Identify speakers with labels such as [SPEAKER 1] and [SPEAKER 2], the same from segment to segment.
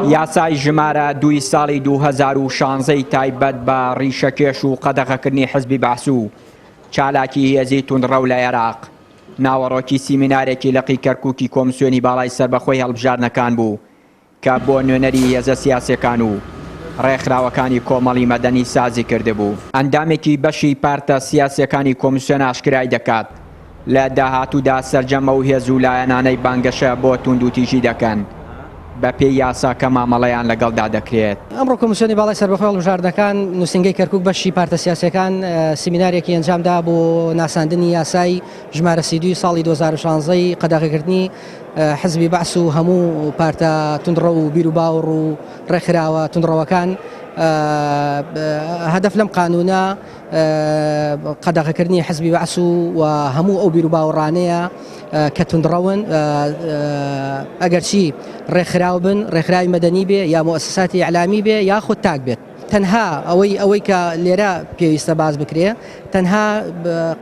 [SPEAKER 1] یاسای ژمارە دووی ساڵی 2016 ی تایبەت بە ڕیشەکێش و قەدەغەکردنی حزبی بەعس و چالاکی هێزی توندڕەو لە عێراق، ناوەڕۆکی سیمینارێکی لقی کەرکوکی کۆمسیۆنی باڵای سەربەخۆی هەڵبژاردنەکان بوو کە بۆ نوێنەری هێزە سیاسیەکان و ڕێکخراوەکانی کۆمەڵی مەدەنی سازی کردبوو. ئەندامێکی بەشی پارتە سیاسیەکانی کۆمسیۆن ئاشکرای دەکات، لە داهاتوودا سەرجەم ئەو هێز و لایەنانەی بانگەشە بۆ توندوتیژی دەکەن، بەپێی یاساکە مامەڵەیان لەگەڵدا دەکرێت.
[SPEAKER 2] ئەمڕۆ کۆمیسیۆنی باڵای سەربەخۆی هەڵبژاردنەکان نووسینگەی کەرکوک بەشی پارتە سیاسیەکان سیمینارێکی ئەنجامدا بۆ ناساندنی یاسای ژمارە 32 ساڵی 2016 ی قەدەغەکردنی حزبی بەعس و هەموو پارتە توندڕەو و بیروباوەڕ و ڕێکخراوە توندڕەوەکان. هەدەف لەم قانونە قەدەغەکردنی حزبی بەعس و هەموو ئەو بیروباوەڕانەیە کە توندڕەون ئەگەرچی ڕێکخراو بن ڕێکخراوی مەدەنی بێ یا موئەسەساتی ئیعلامی بێ یاخود تاک بێت. تەنها ئەوەی ئەوەی کە لێرە پێویستە باس بکرێ تەنها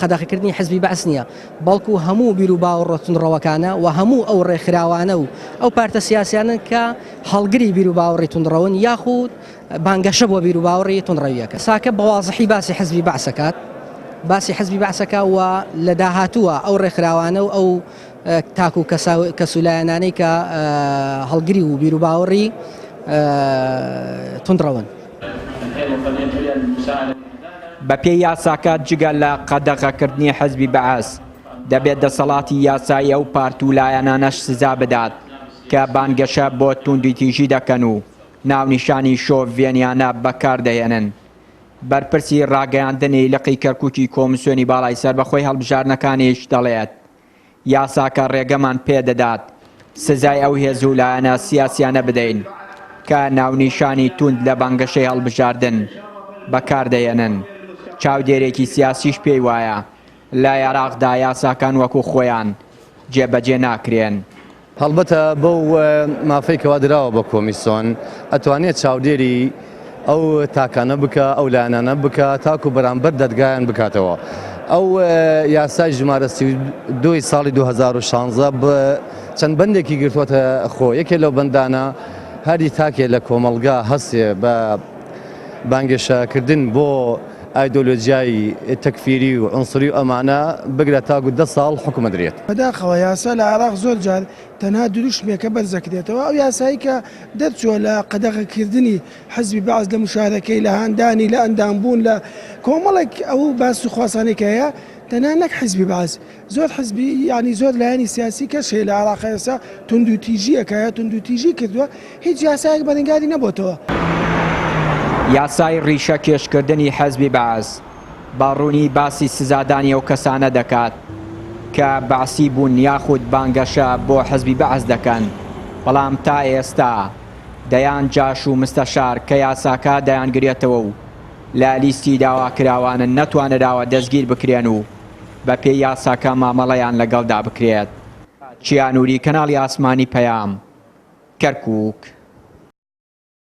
[SPEAKER 2] قەدەغەکردنی حزبی بەعس نییە بەڵکو هەموو بیروباوەڕە توندڕەوەکانە و هەموو ئەو ڕێکخراوانە و ئەو پارتە سیاسیانەن کە هەڵگری بیروباوەڕی توندڕەون یاخود بانگەشە بۆ بیروباوەڕی توندڕەویەکە. ساکە بە وازحی باسی حزبی بەعس ئەکات، باسی حزبی بەعس ئەکا و لە داهاتووە ئەو ڕێکخراوانە و ئەو تاک و کەس و لایەنانەی کە هەڵگری و بیروباوەڕی توندڕەون.
[SPEAKER 1] بەپێی یاساکە جگە لە قەدەغەکردنی حزبی بەعس، دەبێت دەسەڵاتی یاسایی ئەو پارت و لایەنانەش سزا بدات کە بانگەشە بۆ توندوتیژی دەکەن و ناونیشانی شۆڤێنیانە بەکاردەهێنن. بەرپرسی ڕاگەیاندنی لقی کەرکوکی کۆمسیۆنی باڵای سەربەخۆی هەڵبژاردنەکانیش دەڵێت، یاساکە ڕێگەمان پێدەدات سزای ئەو هێز و لایەنە سیاسیانە بدەین کە ناونیشانی توند لە بانگەشەی هەڵبژاردن بەکاردەهێنن. چاودێرێکی سیاسیش پێی وایە لە عێراقدا یاساکان وەکو خۆیان جێبەجێ ناکرێن.
[SPEAKER 3] هەڵبەتە بەو مافەی کەوا دراوە بە کۆمیسۆن ئەتوانێت چاودێری ئەو تاکانە بکە ئەو لایەنانە بکە تاکو بەرامبەر دەدگایان بکاتەوە. ئەو یاسای ژمارە 32 ساڵی 2016 بە چەند بەندێکی گرتووەتە خۆ یەکێ لەو بەندانە هەری تاکێ لە کۆمەڵگا هەستێ بە بانگێشەکردن بۆ ئایدۆلۆجیای تەکفیری و عنسری و ئەمانە بگرە تاکو دە ساڵ حوکم ئەدرێت.
[SPEAKER 4] بەداخەوە یاسا لە عێراق زۆر جار تەنها دروشمێکە بەرزەکرێتەوە، ئەو یاسایەی کە دەرچووە لە قەدەغەکردنی حزبی بەعس لە مشارەکەی، لە هاندانی، لە ئەندامبوون، لە کۆمەڵێک ئەو باس و خواسانەی کە هەیە، تەنها نەک حزبی بەعس، زۆر حزبی یانی زۆر لایەنی سیاسی کەش هەیە لە عێراق ئێستا توندوتیژیەک هەیە توندوتیژی کردووە هیچ یاسایەک بەرەنگاری نەبۆتەوە.
[SPEAKER 1] یاسای ڕیشە کێشکردنی حزبی بەعس بە ڕوونی باسی سزادانی ئەو کەسانە دەکات کە بەعسی بوون یاخود بانگەشە بۆ حزبی بەعس دەکەن، بەڵام تا ئێستا دەیان جاش و مستەشار کە یاساکە دەیانگرێتەوە و لە لیستی داواکراوانن نەتوانراوە دەستگیر بکرێن و بەپێی یاساکە مامەڵەیان لەگەڵدا بکرێت. چیا نوری، کەناڵی ئاسمانی پەیام، کەرکوک.